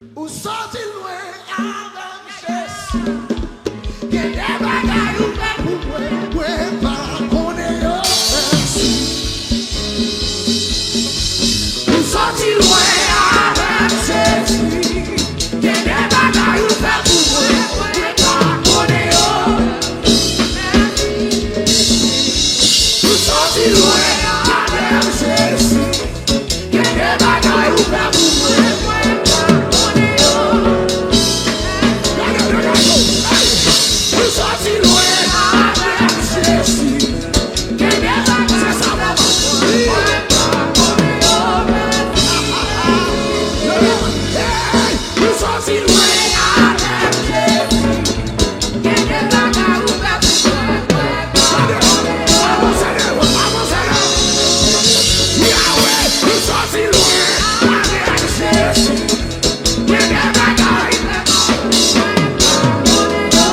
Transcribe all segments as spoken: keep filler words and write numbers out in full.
Ou soti lwen avèk Jezi. Gen de bagay ou fè pou mwen, mwen pa konnen yo. Mèsi. Ou soti lwen avèk Jezi. Gen de bagay ou fè pou mwen, mwen pa konnen yo. Ou soti lwen avèk Jezi. Gen de bagay ou fè pou mwen, mwen pa konnen yo. Gade, gade, gade. Hey! Ou soti lwen avèk Jezi. Gen de bagay ou fè pou mwen, mwen pa konnen yo. Hey! Ou soti lwen avèk Jezi. Gen de bagay ou fè pou mwen, mwen pa konnen yo. Avanse de, avanse de. Yahweh, ou soti lwen avèk Jezi. Gen de bagay ou fè pou mwen, mwen pa konnen yo.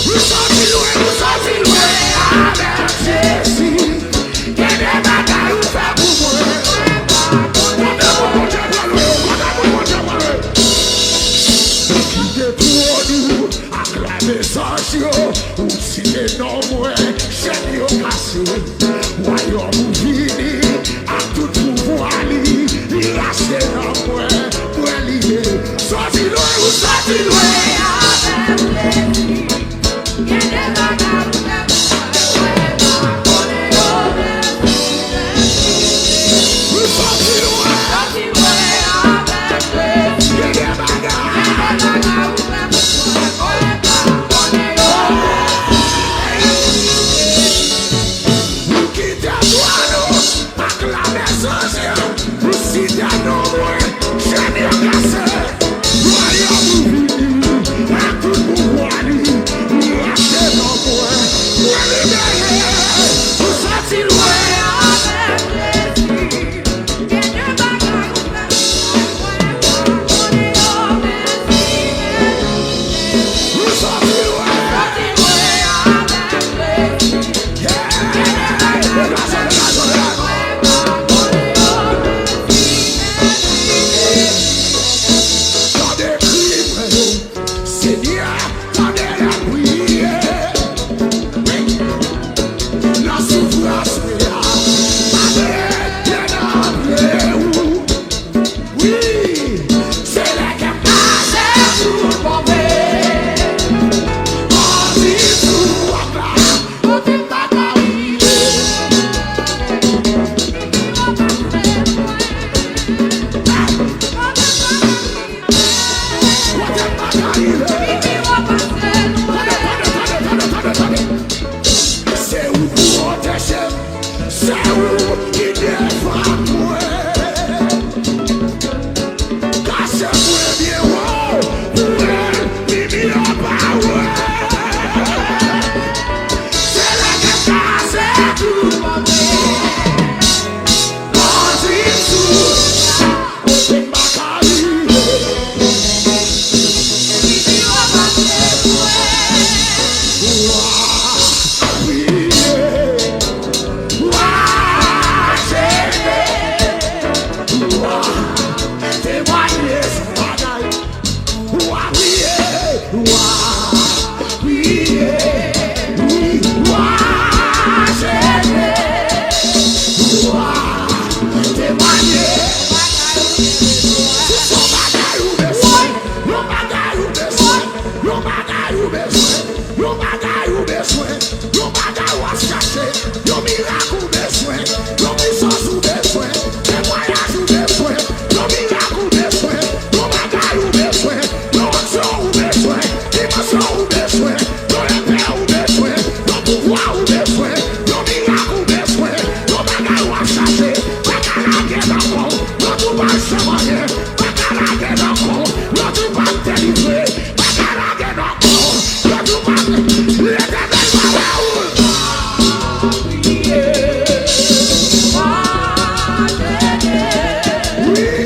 Ou soti lwen, ou soti lwen avèk Jezi. Gen de bagay ou fè pou mwen. Kote moun Bondye pral wè yo? Kote moun Bondye pral wè yo? Ou kite twòn ou ak lame zanj yo, ou site non mwen, chèn yo kase. Wayòm ou vini ak tout pouvwa li, li rachte nan mwen, mwen li ye. Soti lwen, ou soti lwen avèk Jezi. Gen de bagay ou fè pou mwen, mwen pa konnen yo, mèsi, mèsi. Ou soti lwen. Soti lwen avèk Jezi. Gen de bagay. Gen de bagay ou fè pou mwen, mwen pa konnen yo, mèsi, mèsi. Ou kite twòn ou ak lame zanj yo, ou site non mwen, chèn yo kase. Wayòm ou vini, ak tout pouvwa li, ou rachte non mwen, mwen libere. Ou soti lwen avèk Jezi. Gen de bagay ou fè pou mwen, mwen pa konnen yo, mèsi, mèsi. Ou soti lwen. Soti lwen avèk Jezi. Tande kri mwen yo, Senyè, tande lapriyè. Wi. Nan soufrans mwen an, mande pye nan pye ou. Wi, se lè kè m pase tout move. Mandi sou wòch la, kote m pa ka rive. Kote m pa ka rive. Tande, tande, tande, tande, tande, tande. Se ou ki pwoteje m. Se ou ki defann mwen. Kache mwen byen wo pou ènmi an pa wè. Se lè kè m kase tout move. Bandi sou kote m pa ka rive. Wa priye. Wa jene. Wa temwanye sou bagay. Wa priye. Wa priye. Wi, wa jene. Wa temwanye. Si se yon bagay ou bezwen, yon bagay ou bezwen, yon bagay ou bezwen, yon bagay ou bezwen, yon bagay w ap chache, yon mirak ou bezwen, yon pwisans ou bezwen, temwayaj ou bezwen, yon mirak ou bezwen, yon bagay ou bezwen, yon onksyon ou bezwen, dimansyon ou bezwen, yon lepè ou bezwen, yon pouvwa ou bezwen, yon mirak ou bezwen, yon bagay w ap chache, pa ka lage nan kò w, lòt ou pa janm anyen, pa ka lage nan kò w, lòt ou pa delivre, pa ka lage nan kò w, lòt ou pa, Letènèl pa wè ou. Wi.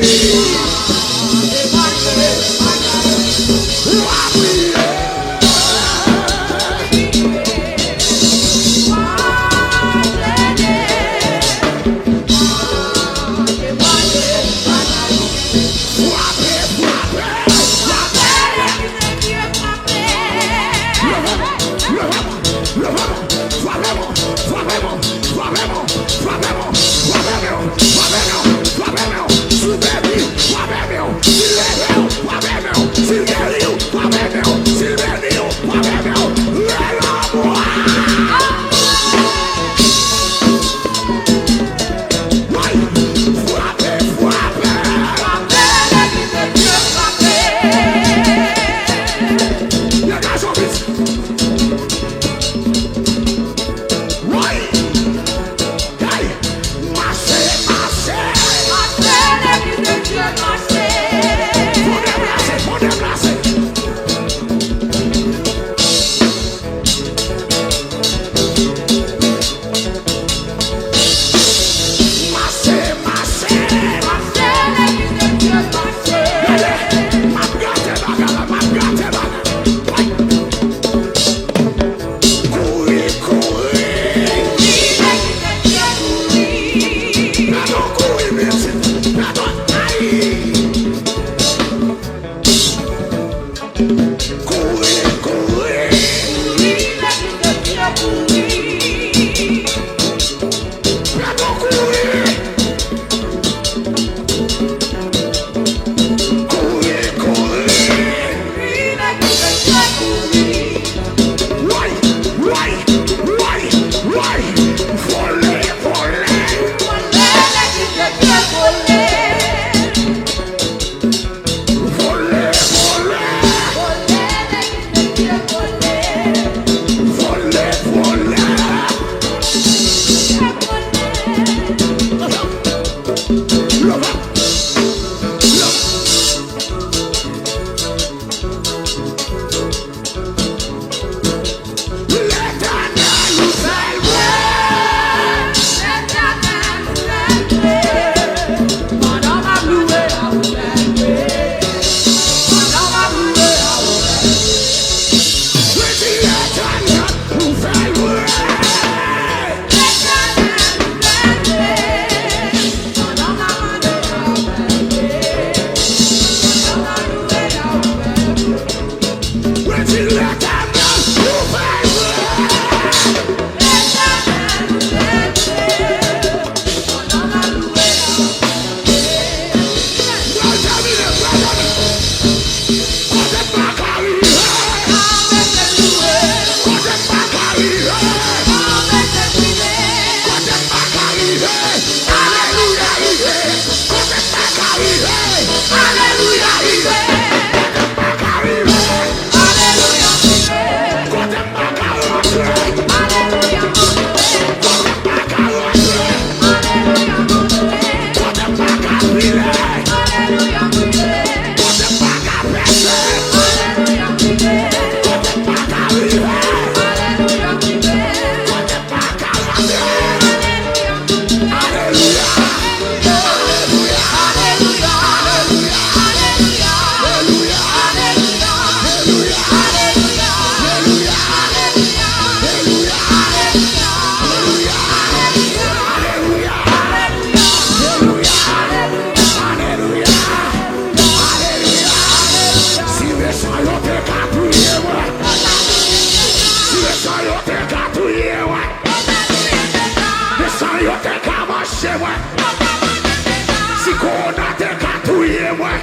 touye mwen.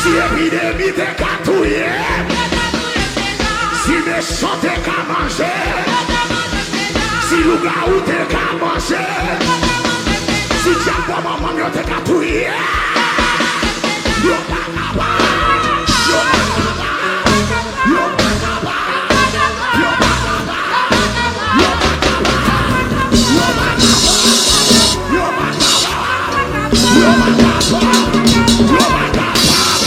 Si epidemi te ka touye m, si mechan te ka manje m, si lougawou te ka manje m, si dyab bò manman m yo te ka touye m, yo pa kapab, yo pa kapab, yo pa kapab, yo pa kapab, yo pa kapab, yo pa kapab. Yo pa kapab! Yo pa kapab! Yo pa kapab!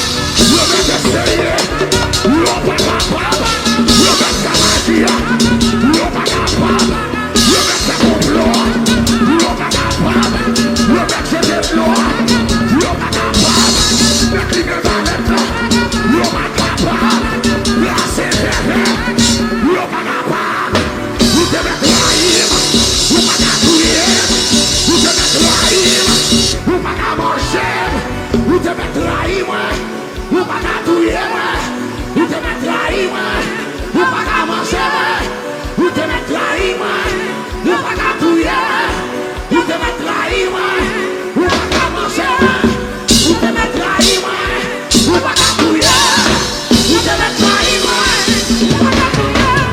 Yo mèt eseye! Yo pa kapab! Yo mèt fè maji a! Yo pa kapab! Yo mèt fè konplo a! Yo pa kapab! Yo mèt jete dlo a! Yo pa kapab! Mèt limen balèt la! Yo pa kapab! Brase vèvè! Yo pa kapab! Ou te mèt rayi m, ou pa ka touye m. Ou te mèt rayi m, ou pa ka manje m. Ou te mèt rayi mwen, ou pa ka touye mwen. Ou te mèt rayi mwen, ou pa ka manje mwen. Ou te mèt rayi mwen, ou pa ka touye mwen. Ou te mèt rayi mwen, ou pa ka manje mwen. Ou te mèt rayi mwen, ou pa ka touye mwen. Ou te mèt rayi mwen, ou pa ka touye mwen.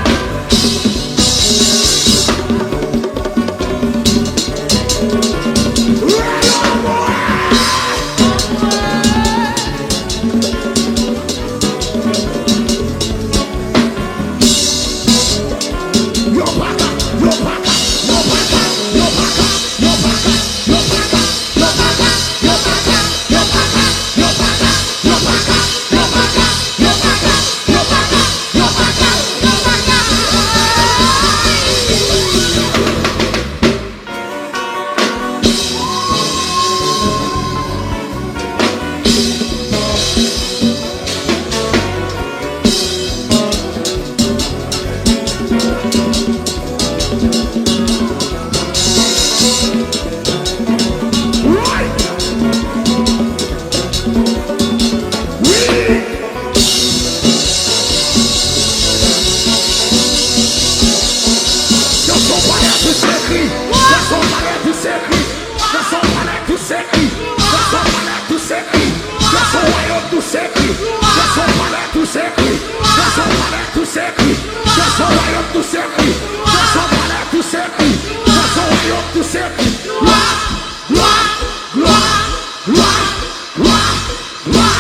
Dans son palais tout s'écrit. Dans son palais tout s'écrit. Dans son palais tout s'écrit. Dans son palais tout s'écrit. Dans son royaume tout s'écrit. Dans son palais tout s'écrit. Dans son palais tout s'écrit. Dans son royaume tout s'écrit. Dans son palais tout s'écrit. Dans son royaume tout s'écrit. Gloire, gloire, gloire, gloire, gloire.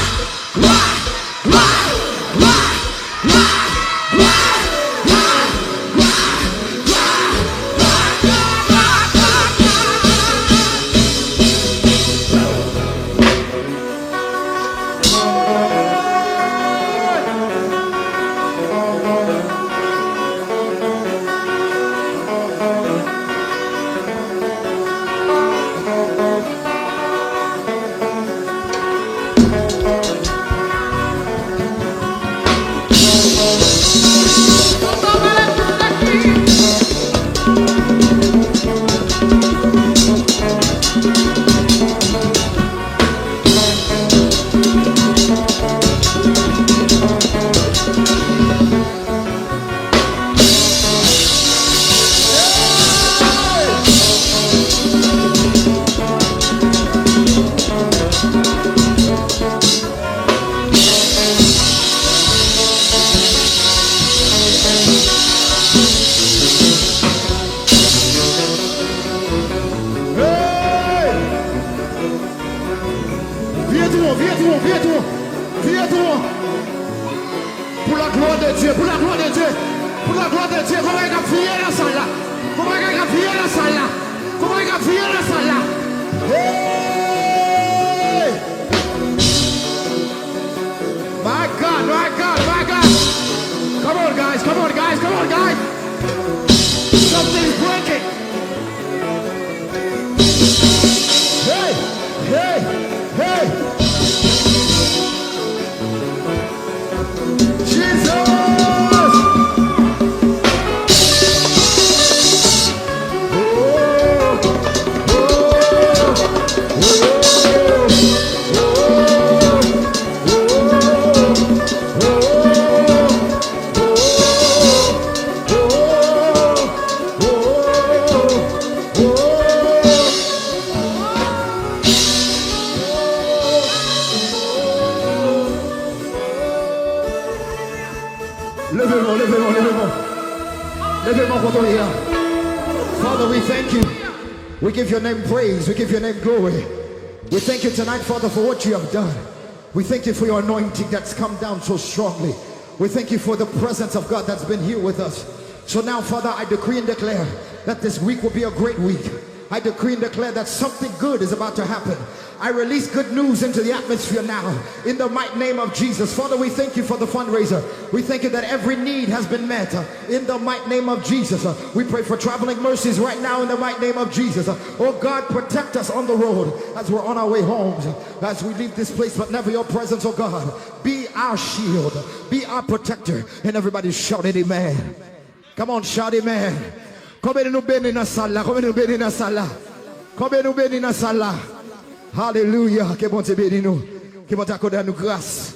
Hey! Vire tou, vire tou, vire tou, vire tou. Pour la gloire de Dieu, pour la gloire de Dieu, pour la gloire de Dieu. Gon bagay k ap vire nan sal la. Gon bagay k ap vire nan sal la. Gon bagay k ap vire nan sal la. Hey! My God, my God, my God. Come on, guys, come on, guys, come on, guys. Something is breaking. Hey, hey, hey. Jesus! Oh, oh. Leve men w, leve men w, leve men w. Leve men w kote w ye a. Father, we thank you. We give your name praise. We give your name glory. We thank you tonight, Father, for what you have done. We thank you for your anointing that's come down so strongly. We thank you for the presence of God that's been here with us. So now, Father, I decree and declare that this week will be a great week. I decree and declare that something good is about to happen. I release good news into the atmosphere now in the mighty name of Jesus. Father, we thank you for the fundraiser. We thank you that every need has been met, uh, in the mighty name of Jesus. Uh, we pray for traveling mercies right now in the mighty name of Jesus. Uh, oh God, protect us on the road as we're on our way homes. Uh, as we leave this place, but never your presence, oh God. Be our shield, be our protector. And everybody shouted, "Amen." Come on, shout amen. Konbyen de nou beni nan sal la? Konbyen de nou beni nan sal la? Konbyen de nou beni nan sal la? Alelouya. Ke Bondye beni nou. Ke Bondye akòde nou gras.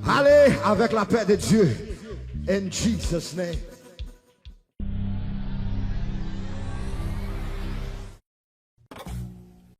Ale avèk lapè de Dye. In Jesus' name.